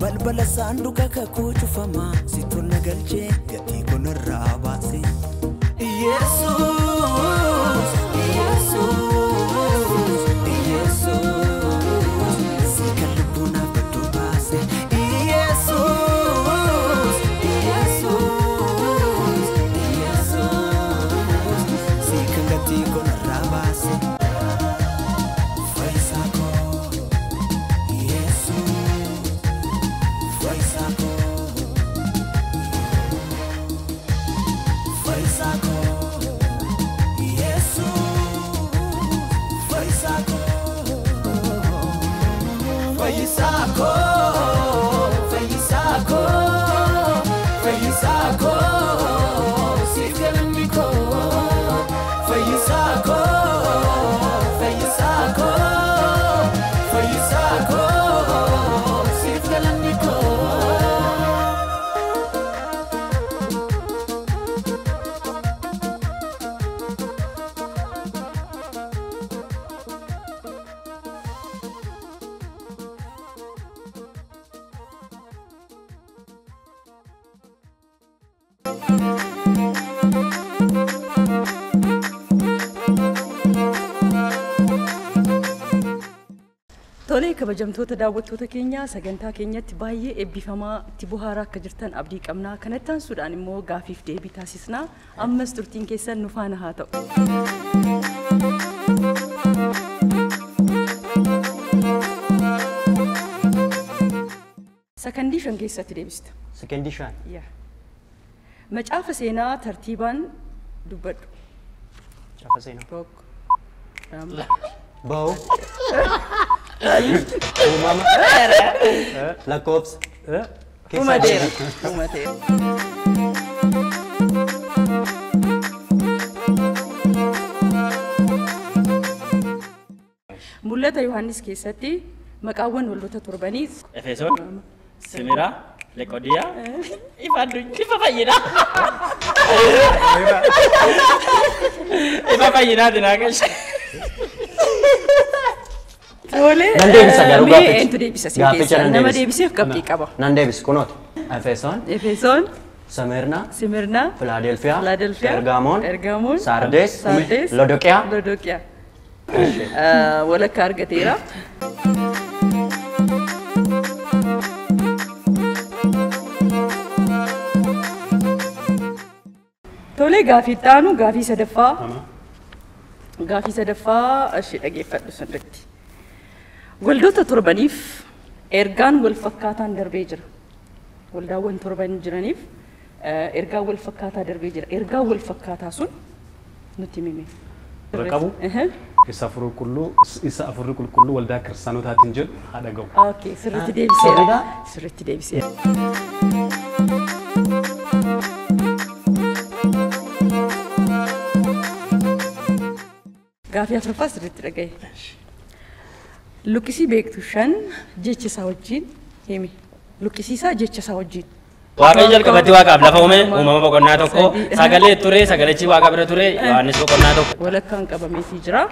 balbala saanduqa kakuu cufamaa si tola galchee gatii konarraa baasee. Yesuus, Yesuus, Yesuus. Si kan lubbuu naa baddu baasee. Yesuus, Yesuus, Yesuus. Si kan gatii konarraa baasee. Fayyisaa koo, Yesuus, fayyisaa koo, fayyisaa koo, Yesuus, fayyisaa koo, fayyisaa koo, fayyisaa koo, fayyisaa koo, siif galanni koo, fayyisaa koo, fayyisaa koo, fayyisaa koo, siif galanni koo. Tolee kabajamtoota daawwattoota keenyaa sagantaa keenyatti baay'ee eebbifamaa itti bohaaraa akka jirtan abdii qabnaa. Kanatti aansuudhaan immoo gaafiif deebii taasisnaa. Ammas turtiin keessan nu faana haa ta'u. Sakandii 5 keessatti deebista. Sakandii 5? Yaa. Macaafa seenaa tartiibaan dubbadhu. Macaafa seenaa? 1 2 Ba'u. Uumama. Lakkoofsa. Uumateera. Uumateera. Mul'ata Yohaannis keessatti maqaawwan waldoota torbanii Efesoon, Simiraa, Leqodiyaa, ifa addunyaa, ifa fayyinaa. Ifa fayyinaati naa galche. Tole. Nan deebisa garuu Mee gaafficha. eentu deebisa si Gaafficha keessa? nan Nama deebisa. deebiseef qabxii qaba. Nan deebisa kunooti. Efesoon, Efesoon, Semirnaa, Simirnaa, Filaadelfiyaa, Filaadelfiyaa, Ergaamoon, Ergaamoon, Saardees, Saardees, Lodoqiyaa. Lodoqiyaa. Walakkaa argateera. Tole, gaafii itti aanu, gaafii sadaffaa. Gaafii sadaffaa ishee dhageeffadhu sirriitti. Waldoota torbaniif ergaan wal fakkaataan darbee jira. Waldaawwan torban jiraniif ergaan wal fakkaataa darbee jira. Ergaan wal fakkaataa sun nutti himi. Qabu isa afurri qulqulluu isa afurri qulqulluu waldaa kiristaanotaatiin jedhu haa dhaga'u. Okay, sirriitti deebiseera. Sirriitti deebiseera. Gaafii afuraffaa sirriitti dhagaye. Luqqisii beektu shan jecha isaa wajjin himi. Luqqisii isaa jecha isaa wajjin. Waaqayyo jalqabatti waaqaaf lafa uume, uumama boqonnaa 1, sagalee ture, sagalichi waaqa bira ture, Yohaannis boqonnaa 1. Walakkaan qabameetii jira.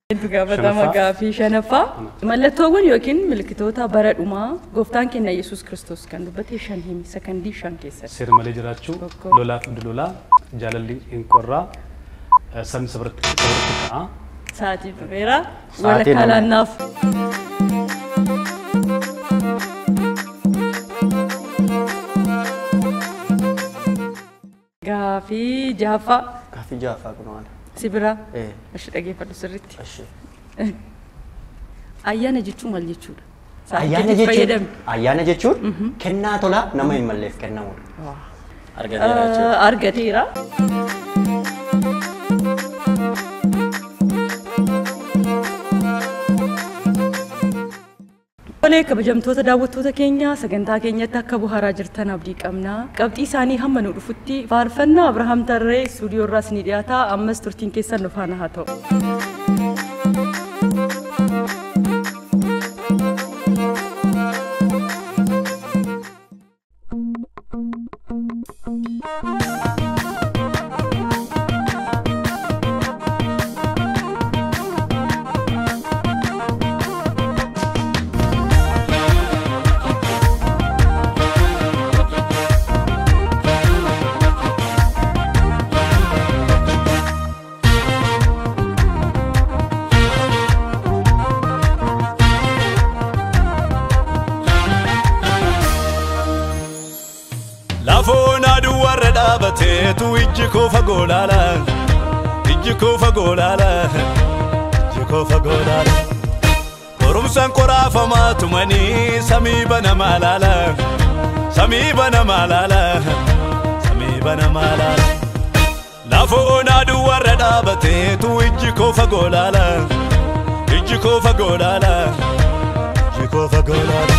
Hedduu gaafatama. Shanaffaa. Gaafii shanaffaa. Mallattoowwan yookiin milkitoota bara dhumaa gooftaan keenya Yesuus Kiristoos kan dubbate shan himi sakandii 5 keessatti. Seera malee jiraachuu, lolaaf lolaa, jaalalli hin qorraa, sabni saba irratti ka'a. Sa'aatiin dhufeera. Sa'aatiin Walakkaa dhume. laannaaf. Gaafii jahaffaa. Gaafii jahaffaa kun waan. Si biraa. Eh. Ashi dhageeffadhu sirriitti. Ashi. Ayyaana jechuun maal jechuudha? Sa'aatii Ayyaana keetti jechuun fayyadami. Ayyaana jechuun kennaa tolaa nama hin malleef kennamudha. Argateera jechuudha. Argateera. Tolee, kabajamtoota daawwattoota keenya, sagantaa keenyatti akka bohaaraa jirtan abdii qabna. Qabxii isaanii hamma nu dhufutti faarfannaa Abrahaam Tarree istuudiyoo irraas ni dhiyaata. Ammas turtiin keessan nu faana haa ta'u. Lafoon aduu warra dhaabateetu ijji koo fagoo laala. Ijji koo fagoo laala. Ijji koo fagoo laala. Qorumsaan qoraafamaa tumanii samii banamaa laala. Samii banamaa laala. Samii banamaa laala. Lafoon aduu warra dhaabateetu ijji koo fagoo laala. Ijji koo fagoo laala. Ijji koo fagoo laala.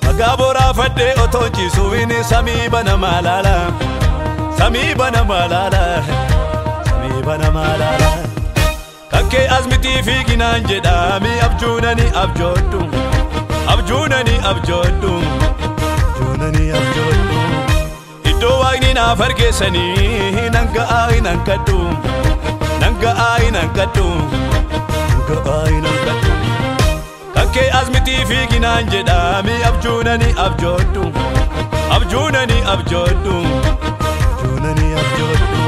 Dhagaa boraafadhee otoo ciisuun samii banamaa laala. Samii banamaa laala. Samii banamaa laala. Kakkee asmitii fiiginaan jedhaami abjuunani abjoodhu. Abjuunani abjoodhu. Abjuunani abjoodhu. Iddoo waaqni naaf argeessanii nan ga'aa hin hanqadhu. Nan ga'aa hin hanqadhu. Nan ga'aa hin hanqadhu. Kakkee asmitii fiiginaan jedhaami abjuunani abjoodhu. Abjuunani abjoodhu. Abjuunani abjoodhu.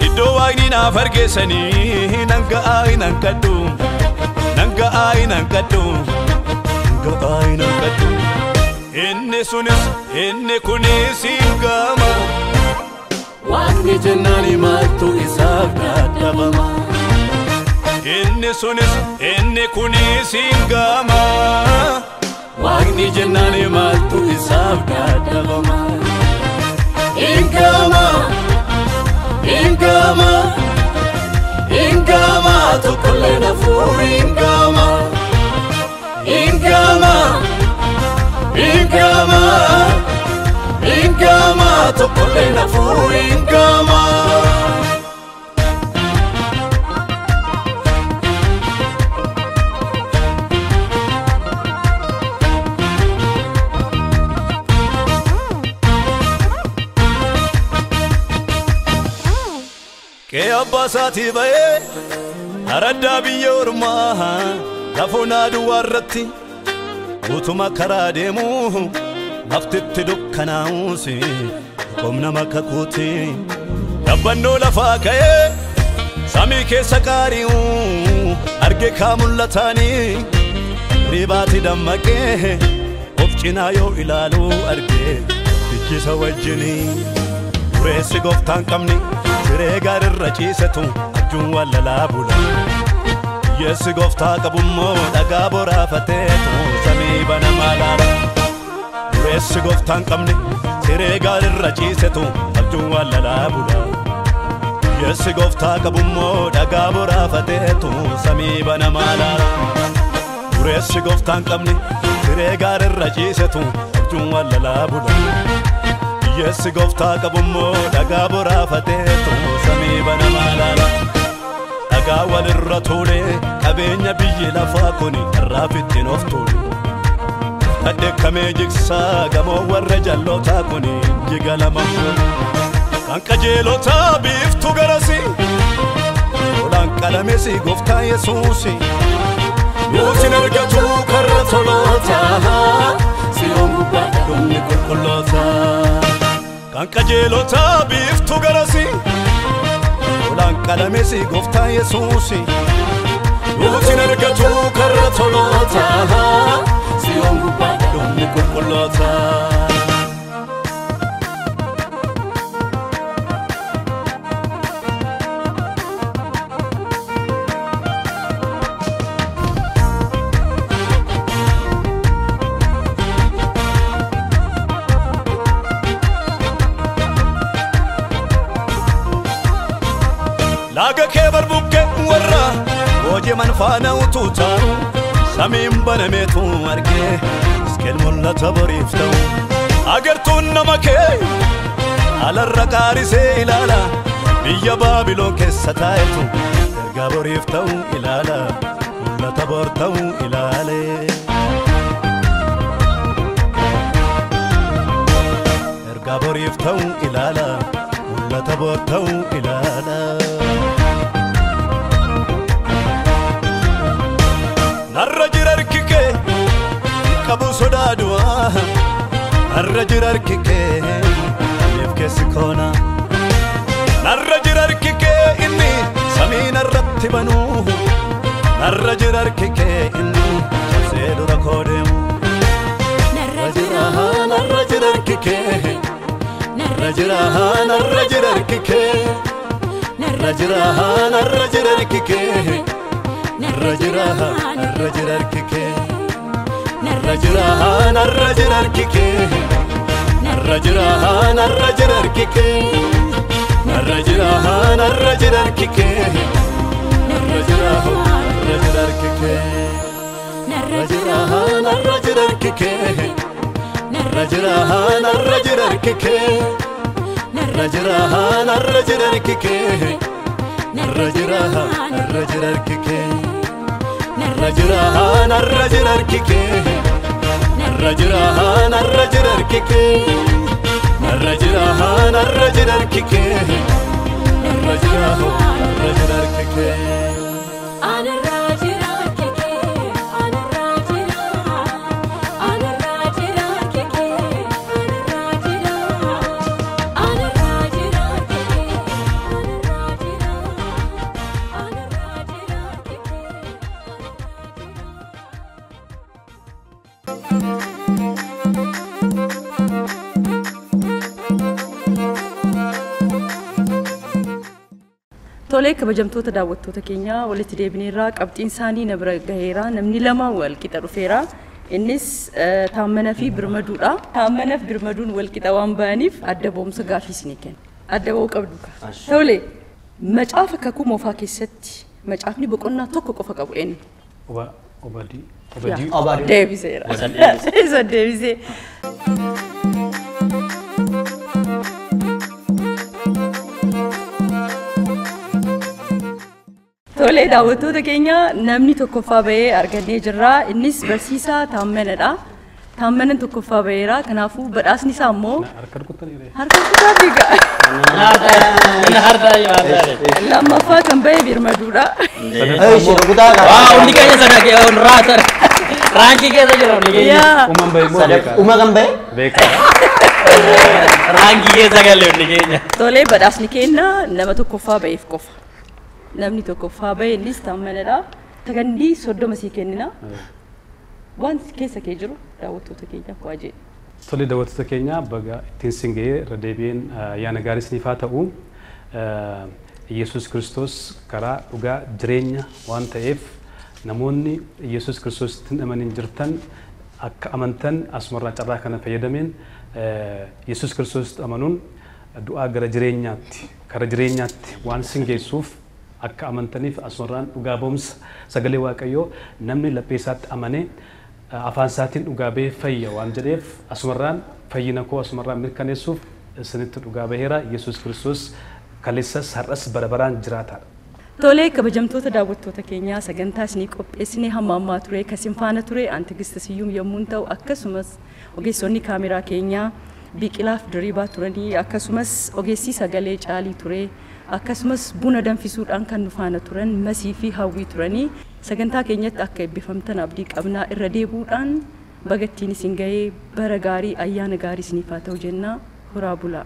Iddoo waaqni naaf argeessanii nan ga'aa hin hanqadhu. Nan ga'aa hin hanqadhu. Nan ga'aa hin hanqadhu. Inni sunis inni kunis hin gama. Waaqni jennaan maaltu isaaf dadhabama. Inni sunis inni kunis hin gama. Waaqni jennaan maaltu isaaf dadhabama. Hin gama. Hin gama. Hin gama tokkollee nafuu hin gama. Hin gama. Hin gama. Hin gama Tokkollee nafuu hin gama. Kee abbaa isaatii ba'ee araddaa biyya ormaa lafoon aduwaa irratti utuma karaa deemu laftitti dukkanaa'uusi qomna makakuuti dabbannoo lafaa ka'ee samii keessa qaari'u arge kaa mul'ataanii ribaati dammaqee of cinaa yoo ilaalu arge ijjisa wajjinii dureessi gooftaan qabni siree gaarirra ciisetu abjuun wallalaa bula. Yeessi gooftaa qabummoo dhagaa boraafateetu samii banamaa laala. Dureessi gooftaan qabni siree gaarirra ciisetu abjuun wallalaa bula. Yeessi gooftaa qabummoo dhagaa boraafateetu samii banamaa laala. Dureessi gooftaan qabni siree gaarirra ciisetu abjuun wallalaa bula. Yeessi gooftaa qabummoo dhagaa boraafateetu samii banamaa laala. Dhagaa walirra tuulee qabeenya biyyi lafaa kuni irraaf ittiin of tuule. Dhadheekkamee jigsaa gamoo warra jallootaa kuni jiga lama fuule. Kan qajeelotaa biiftuu garasi lolaan qalamesi gooftaa Yesuusi. Nuusin argatu karra tolootaa siyoon gubbaa dhumni qulqullootaa. Kan qajeelotaa biiftuu garasi lolaan qalamesi gooftaa Yesuusi. Nuusin argatu karra tolootaa siyoon gubbaa dhumni qulqullootaa. Laaga kee barbuqqee warra hojii manfaana utuu taa'u samiin banameetu argee iskeel mul'ata boriif ta'u. Agartuun nama kee alarra qaarisee ilaala biyya Baabiloon keessa taa'etu ergaa boriif ta'u ilaala mul'ata bor ta'u ilaale. Ergaa boriif ta'u ilaala mul'ata bor ta'u ilaala. Narra jira harki kee qabu sodaa du'aa. Narra jira harki kee aniif keessi koona. Narra jira harki kee inni samii narratti banuu. Narra jira harki kee inni cabsee dura koo deemu. Narra jira narra jira harki kee. Narra jira narra jira harki kee. Narra jira narra jira harki kee. Narra jira narra jira harki kee. Narra jira narra jira harki kee. Narra jira narra jira harki kee. Narra jira narra jira harki kee. Narra jira narra jira harki kee. Narra jira narra jira harki kee. Narra jira narra jira harki kee. Narra jira narra jira harki kee. Narra jira narra jira harki kee. Narra jira narra jira harki kee. Narra jira narra jira harki kee. Narra jira narra jira harki kee. Narra jira narra jira harki kee. Anarra jira harki kee. Anarra jira. Anarra jira harki kee. Anarra jira. Anarra jira harki kee. Anarra jira. Anarra jira harki kee. Tolee kabajamtoota daawwattoota keenyaa walitti deebineerraa qabxiin isaanii na bira gaheera namni lama wal qixa dhufeera. Innis Taammanaa fi Birmaduudha. Taammanaa fi Birmaduun wal qixa waan ba'aniif adda ba'umsa gaaffii isinii kenna. Adda ba'uu qabdu. Tolee macaafa kakuu moofaa keessatti macaafni boqonnaa tokko qofa qabu eenyu? Obadii. Deebiseera. Isa deebisee. Tolee, daawwattoota keenya, namni tokkoffaa bahee argannee jirra. Innis barsiisaa Taammanadha. Taammanan tokkoffaa baheera. Kanaafuu badhaasni isaa immoo Harka rukutanii. Harka rukutaa fiiga. Lammaffaa kan bahe Birmaduudha. Waa, hundi keenya sana raata. Raankii keessa jira hundi keenya. Yaa. Uumaan bahe immoo beekaa. Uma kan bahe? Beekaa. Raankii keessa galle hundi keenya. Tolee, badhaasni kenna nama tokkoffaa baheef qofa. Namni tokkoffaa bahe innis Taammanadha. Sakandii 30 sii kennina. Waan keessa kee jiru daawwattoota keenyaaf waa jedhi. Tole, daawwattoota keenya, baga ittiin sin ga'ee irra deebi'een ayyaana gaarii isiniif haa ta'u. Yesuus Kiristoos karaa, dhugaa, jireenya waan ta'eef namoonni Yesuus Kiristoositti hin amanin jirtan akka amantan asumarraa carraa kana fayyadameen, Yesuus Kiristoositti amanuun du'aa gara jireenyaatti, kara jireenyaatti waan sin geessuuf akka amantaniif asumarraan dhugaa ba'umsa sagalee Waaqayyoo, namni laphee isaatti amanee afaan isaatiin dhugaa bahee fayya waan jedheef, asumarraan fayyina koo asumarraan mirkaneessuuf isinitti dhugaa baheera. Yesuus Kiristoos kaleessas har'as bara baraan jiraataadha. Tolee, kabajamtoota daawwattoota keenyaa, sagantaa isinii qopheessinee hamma ammaa ture kasin faana ture an Tigist Siyyuum yommuu ta'u, akkasumas ogeessonni kaameraa keenyaa Biqilaaf Diriibaa turanii, akkasumas ogeessii sagalee Caalii ture, akkasumas buna danfisuudhaan kan nu faana turan Masii fi Hawwii turanii, sagantaa keenyatti akka eebbifamtan abdii qabnaa. Irra deebuudhaan bagattiin isin ga'ee, bara gaarii, ayyaana gaarii isiniif haa ta'u jennaa. Horaa bulaa.